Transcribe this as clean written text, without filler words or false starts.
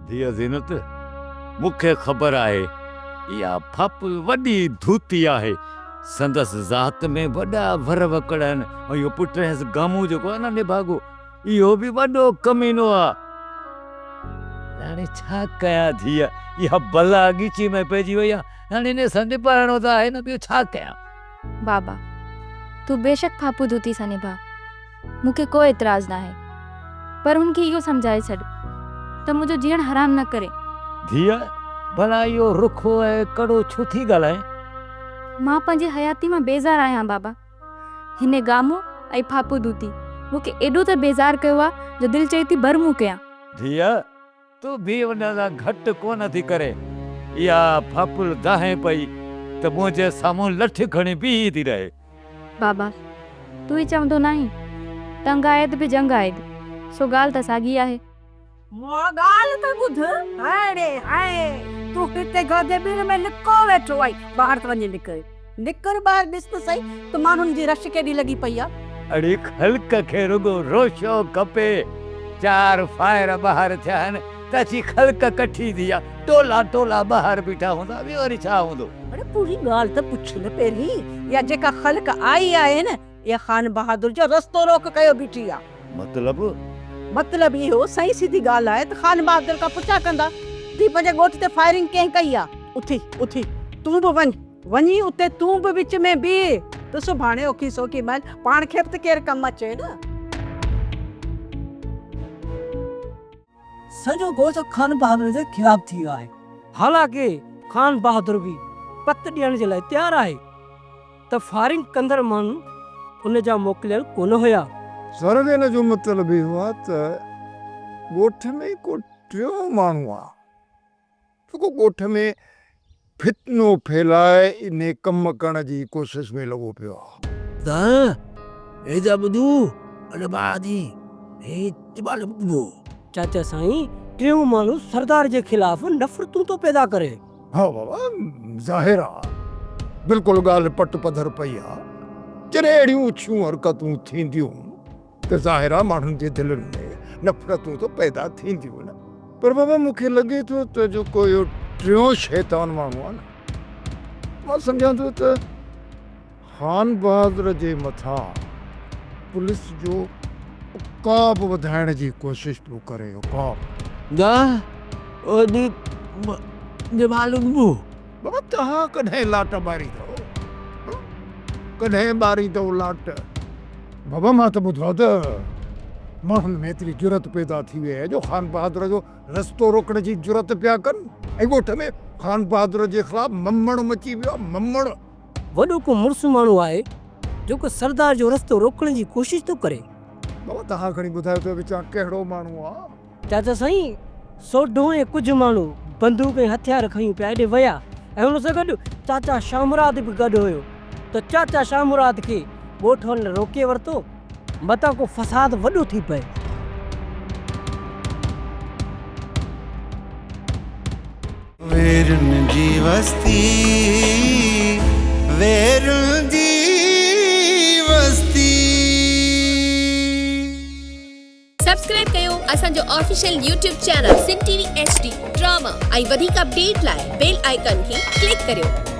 ڌيء زينت، مون کي خبر آهي، اها ڦاپل وڏي ڌوتي آهي. سندس ذات ۾ وڏا ور وڪڙ آهن ۽ اهو پٽهنس گامون جيڪو آهي نه نڀاڳو، اهو به وڏو ڪمينو آ. هاڻي ڇا ڪيان ڌيء، اها بلا ڳچي ۾ پئجي وئي آ، هاڻي انهيء سان نڀائڻو ته آهي نه، ٻيو ڇا ڪيان؟ بابا، تون بيشڪ ڦاپو ڌوتي سان نڀاء. مون کي ڪو اعتراض ناهي، پر هن کي اهو سمجهائي ڇڏ ته منهنجو جيئڻ حرام نه ڪري. ڌيء، ڀلا اهو رکو ۽ ڪڙو ڇو ٿي ڳالهائين؟ مان پنهنجي حياتي مان بيزار آهيان بابا. هن گامو ۽ ڦاپو دوتي مون کي ايڏو ته بيزار ڪيو آ جو دل چئي ٿي بر منهن ڪيان. ڌيء، تون به ان سان گهٽ ڪونه ٿي ڪرين. اها ڦاپل دانهين پئي ته منهنجي سامهون لٺ کڻي بيهي ٿي رهي. بابا، تون ئي چوندو ناهين، تنگ آيد به جنگ آيد، سو ڳالهه ته ساڳي آهي. مئا ڳالهه ته ٻڌ. هائڙي هاء، تون هتي گادي ٻير ۾ لڪو ويٺو آهين، ٻاهر ته وڃي نڪر. نڪر ٻاهر ڏس ته سهي ته ماڻهن جي رش ڪيڏي لڳي پئي آ. اڙي خلق کي رڳو روشو کپي. چار فائر ٻاهر ٿيا آهن ته اچي خلق ڪٺي ٿي آ. ٽولا ٽولا ٻاهر بيٺا هوندا، ٻيو وري ڇا هوندو. اڙي پوري ڳالهه ته پڇ نه پهرين. اها جيڪا خلق آئي آهي نه، اها خان بهادر جو رستو روڪ ڪيو بيٺي آ. مطلب؟ مطلب اهو سائين سڌي ڳالهه آهي ته خان بهادر کان پڇا ڪندا ته پنهنجي ڳوٺ تي فائرنگ ڪنهن ڪئي آ. اٿي اٿي تون به وڃ. وڃي اتي تون به وچ ۾ بيهه ته سڀاڻي اوکي سوکي مهل پاڻ کي به ته ڪير ڪم اچي نه. سڄو ڳوٺ خان بهادر جي خلاف ٿي ويو آهي. حالانڪه خان بهادر به پت ڏيڻ جي لاء تيار آهي ته فائرنگ ڪندڙ ماڻهو ان جا موڪليل ڪونه هيا. سر ان جو مطلب اهو آهي ته ڳوٺ ۾ ڪو ٽيون ماڻهو آهي. جيڪو ڳوٺ ۾ فتنو ڦهلائي انهي ڪم ڪرڻ جي ڪوشش ۾ لڳو پيو آ. تان هيدا ٻڌو ان بعد ئي هي چٻاڙ ٻڌبو. چاچا سائين ٽيون ماڻهو سردار جي خلاف نفرتون ٿو پيدا ڪري. ها بابا ظاهر آ بلڪل ڳالهه پٽ پڌر پئي آ جڏهن اهڙيون اڇيون حرڪتون ٿينديون ته ظاهر آ ماڻهن جي دلين ۾ نفرتون ته پيدا ٿينديون نه. پر بابا مون کي لڳي ٿو ته جيڪو اهو ٽيون شيطان ماڻهو آ نه مان سمجهان ٿو ته خان بهادر جي مٿان پوليس جو عقاب وڌائڻ جي ڪوشش پيو ڪري عقاب. نه اڄ نڀالنبو. بابا توهان ڪڏهن لاٽ ٻاريندؤ؟ ڪڏهن ٻاريندؤ لاٽ؟ بابا مان ته ٻڌو آهي ته ماڻهن ۾ ايتري جرئت پيدا ٿي وئي آهي جو خان بهادر جو رستو روڪڻ جي جرئت پيا ڪن ۽ ڳوٺ ۾ خان بهادر جي خلاف ممڻ مچي ويو آهي ممڻ. وڏو ڪو مڙس ماڻهو آهي جيڪو سردار جو رستو روڪڻ جي ڪوشش ٿو ڪري. بابا توهان کڻي ٻڌايو ته وچان ڪهڙو ماڻهو آهي؟ چاچا سائين، سوڍو ۽ ڪجهه ماڻهو بندوق ۽ هٿيار کنيون پيا ايڏي ويا ۽ ان سان گڏ چاچا شاهمراد به گڏ هيو ته چاچا شاهمراد کي ڳوٺ وارن روڪي ورتو متان ڪو فساد وڏو ٿي پئي. ويرن جي وستي ويرن جي وستي. سبسڪرائب ڪيو اسان جو official YouTube channel Sindh T V H D drama ۽ وڌيڪ اپڊيٽ لاء بيل آئيڪان کي ڪلڪ ڪريو.